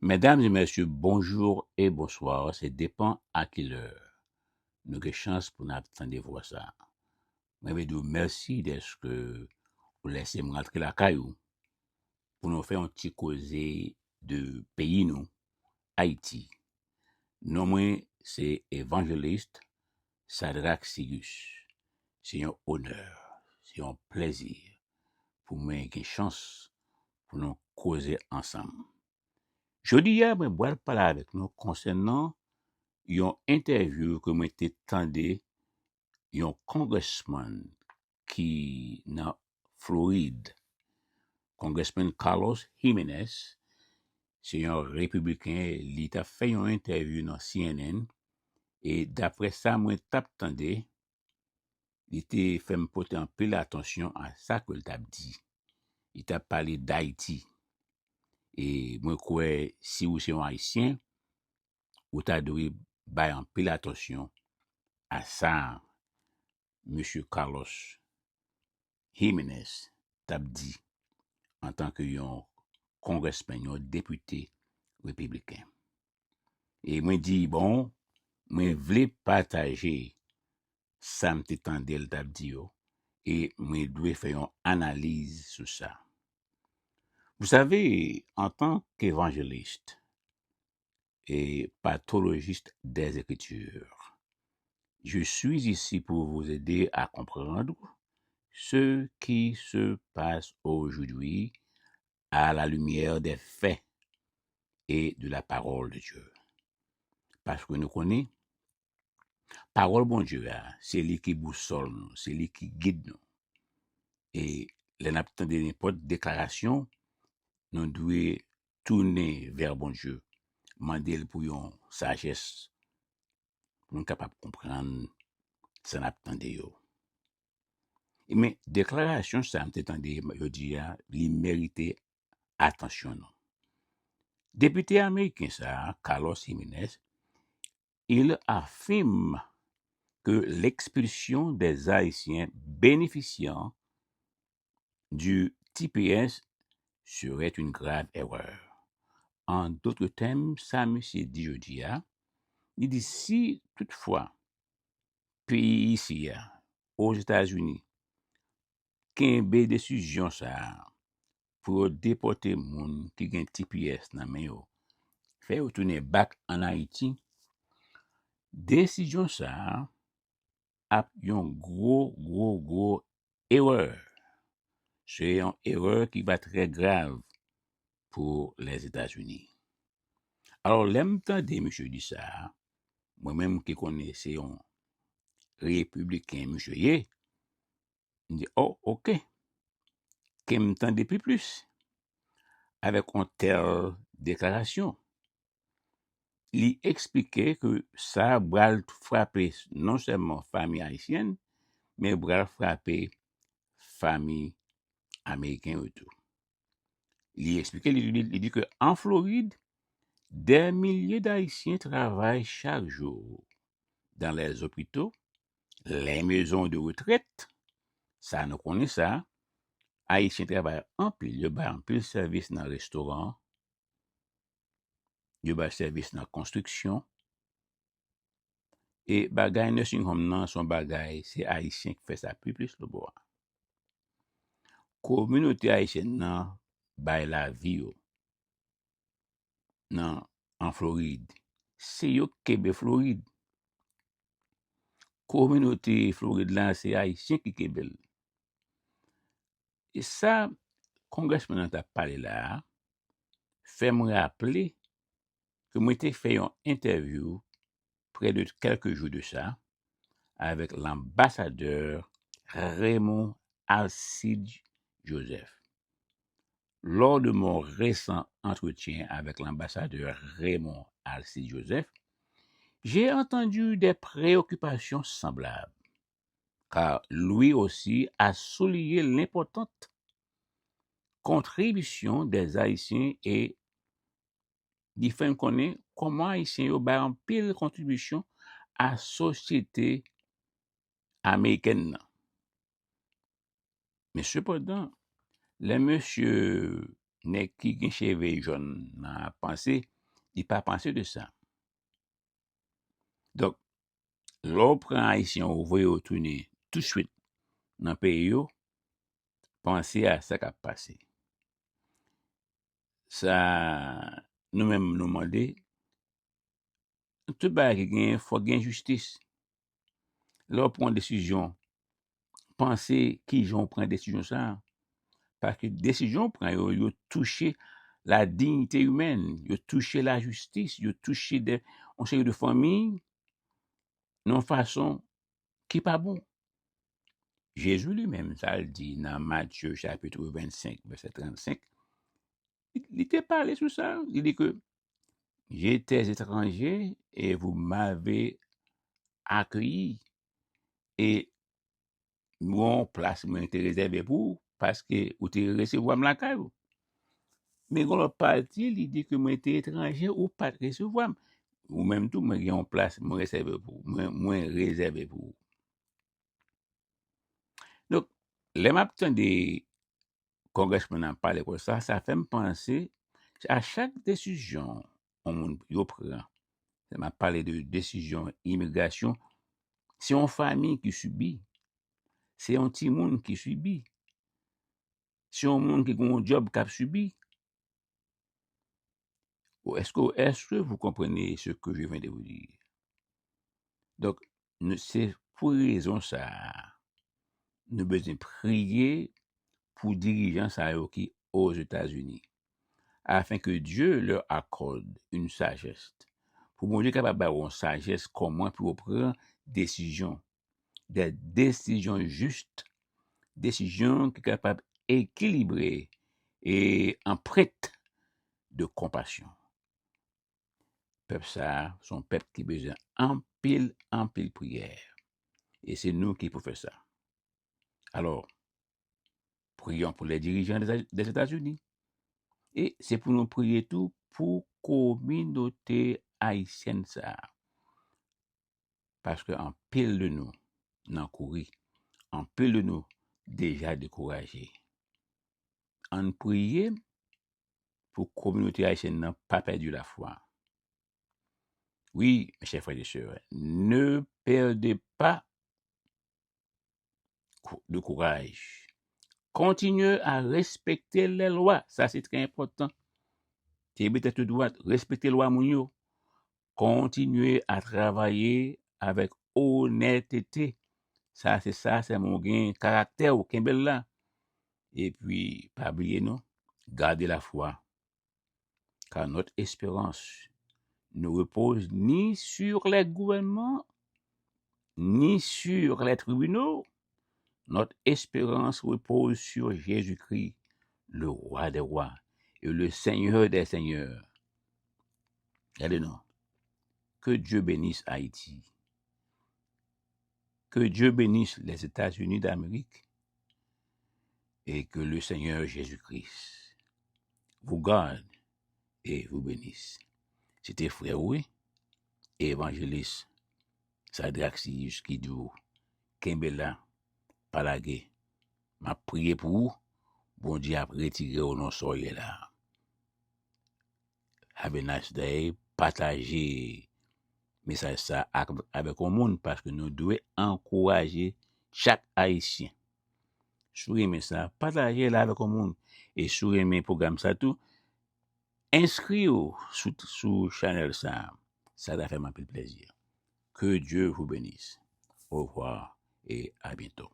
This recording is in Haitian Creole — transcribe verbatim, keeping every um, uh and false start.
Medam e mesye, bonjou e bonswa, se depan a ki lè nou gen chans pou n ap tande vwa sa. Mwen vle di w mèsi dèske ou lèse m rantre lakay ou pou nou fè yon ti koze de peyi nou, Ayiti. Non mwen se Evanjelis Sadrac Sirius. Se yon onè, se yon plèzi pou mwen gen chans pou nou koze ansanm. Jodi a, mwen pral pale avèk nou konsènan yon entèvyou ke mwen te tande yon congressman ki nan Florid. Congressman Carlos Jimenez, se yon repibliken, li t ap fè yon entèvyou nan C N N, e daprè sa mwen t ap tande, li te fè m pote anpil atansyon a sa ke l t ap di. Li t ap pale d Ayiti. E mwen kwè, si ou se yon Ayisyen, ou ta dwe bay anpil atansyon a sa mesye Carlos Jimenez t ap di antanke yon congressman, yon depite repibliken. E mwen di, bon, mwen vle pataje sa m te tande l t ap di yo, e mwen dwe fè yon analiz sou sa. Vous savez, en tant qu'évangéliste et pathologiste des Écritures, je suis ici pour vous aider à comprendre ce qui se passe aujourd'hui à la lumière des faits et de la parole de Dieu. Paske nou konnen, pawòl Bondye a, se li ki bousòl nou, se li ki gid nou. E lè n ap tande nenpòt deklarasyon, nou dwe tounen vè Bondye, mande l pou yon sajès, pou nou kapab konprann sa n ap tande yo. Men, deklarasyon sa a m te tande jodi a, li merite atansyon nou. Depite ameriken sa a, Carlos Jimenez, il affirme que l'expulsion des Haïtiens bénéficiant du T P S serait une grave erreur. En d'autres termes, sa misye di jodi a, li di si toutfwa peyi isi a, Ozetazini, kenbe desizyon sa a pou yo depòte moun ki gen T P S nan men yo, fè yo tounen back ann Ayiti, desizyon sa a ap yon gwo, gwo, gwo erè. Se yon erè ki va trè grav pou Lèzetazini. Alò, lè m tande misye di sa a, mwen menm ki konnen se yon repibliken misye ye, m di, oh, oke. Ke m tande pi plis avèk yon tèl deklarasyon. Li eksplike ke sa pral frape non sèlman fanmi ayisyèn, men pral frape fanmi ameriken yo tou. Li eksplike, li, li, li di ke an Florid, des milliers d'Haïtiens travaillent chaque jour dans les hôpitaux, les maisons de retraite. Sa, nou konnen sa. Ayisyen travay anpil, yo bay anpil sèvis nan restoran, yo bay sèvis nan konstriksyon. E bagay nursing home nan, se yon bagay, se Ayisyen ki fè sa pi plis lòtbò a. Kominote ayisyèn nan bay lavi yo nan, an Florid. Se yo ki kenbe Florid. Kominote Florid la, se Ayisyen ki kenbe l. E sa, kongrèsman nan t ap pale la a, fè m raple ke mwen te fè yon entèvyou prè de kèlke jou de sa avèk lanbasadè Raymond Alcide Joseph. Lors de mon récent entretien avec l'ambassadeur Raymond Alcide Joseph, j'ai entendu des préoccupations semblables, car lui aussi a souligné l'importante contribution des Haïtiens e li fè n konnen kòman Ayisyen yo bay anpil kontribisyon a sosyete amerikèn nan. Men sepandan, lè mesye nèg ki gen cheve jòn nan ap panse Li pa panse de sa. Donk, lè w pran Ayisyen, ou voye yo tounen touswit nan peyi yo, panse a sa k ap pase. Sa, nou menm, nou mande, tout bagay ki genyen, fòk gen jistis. Lè w pran desizyon, panse kijan w pran desizyon sa a. Paske desizyon w pran yo, yo touche la dignité humaine, yo touche lajistis, yo touche de, yon seri de fanmi, nan yon fason ki pa bon. Jezi li menm, sa l di nan Matye chapit vennsenk, vèsè trannsenk, li, li te pale sou sa. Li di ke, j'étais étranger et vous m'avez accueilli. E yon plas mwen te rezève pou ou, paske ou te resevwa m lakay ou. Men gen lòt pati, li di ke mwen te etranje, ou pa t resevwa m. Ou menm tou, mwen gen yon plas mwen rezève pou ou. Mwen, mwen rezève pou ou. Donk, lè m ap tande kongrèsmenn nan pale konsa, sa fè m panse a chak desizyon yon moun yo pran. Lè m ap pale de desizyon imigrasyon, se yon fanmi ki sibi. Se yon timoun ki sibi. Se yon moun ki gen yon djòb k ap sibi. Ou, est-ce que, est-ce que vous comprenez ce que je viens de vous dire? Donk, nou, se pou rezon sa a, nou bezwen priye pou dirijan sa yo ki Ozetazini, afin que Dieu leur accorde une sagesse. Pou Bondye kapab ba w yon sajès kòman pou w pran desizyon, des décisions justes, desizyon ki kapab ekilibre e anprent de konpasyon. Pèp sa a, se yon pèp ki bezwen anpil, anpil priyè. E se nou ki pou fè sa. Alors, prions pour les dirigeants des, des États-Unis. E se pou nou priye tou pou kominote ayisyèn sa a. Paske anpil de nou nan kouri, anpil de nou deja dekouraje. Ann priye pou kominote ayisyèn nan pa pèdi lafwa. Oui, mes chers frères et sœurs, ne perdez pas cou-, de courage. Continuez à respecter les lois. Sa, se trè enpòtan. Kenbe tèt ou dwat, respekte lwa moun yo. Continuez à travailler avec honnêteté. Sa, se sa, se moun gen karaktè ou, kenbe l la. Epi, pa bliye non, gade lafwa. Car notre espérance ne repose ni sur les gouvernements, ni sur les tribunaux. Notre espérance repose sur Jésus-Christ, le Roi des rois et le Seigneur des seigneurs. Gade non. Que Dieu bénisse Haïti. Que Dieu bénisse les États-Unis d'Amérique et que le Seigneur Jésus-Christ vous garde et vous bénisse. Se te frè ou, wi, evanjelis Sadrax Sius ki di w, kenbe la, pa lage. M ap priye pou ou, Bondye ap retire w nan sa w ye la. Have a nice day. Pataje mesaj sa ak, avèk yon moun, paske nou dwe ankouraje chak Ayisyen. Si w renmen sa, pataje l avèk yon moun. E si w renmen pwogram sa tou, enskri w sou, sou chanèl sa. Sa ta fè m anpil plèzi. Que Dieu vous bénisse. Au revoir et à bientôt.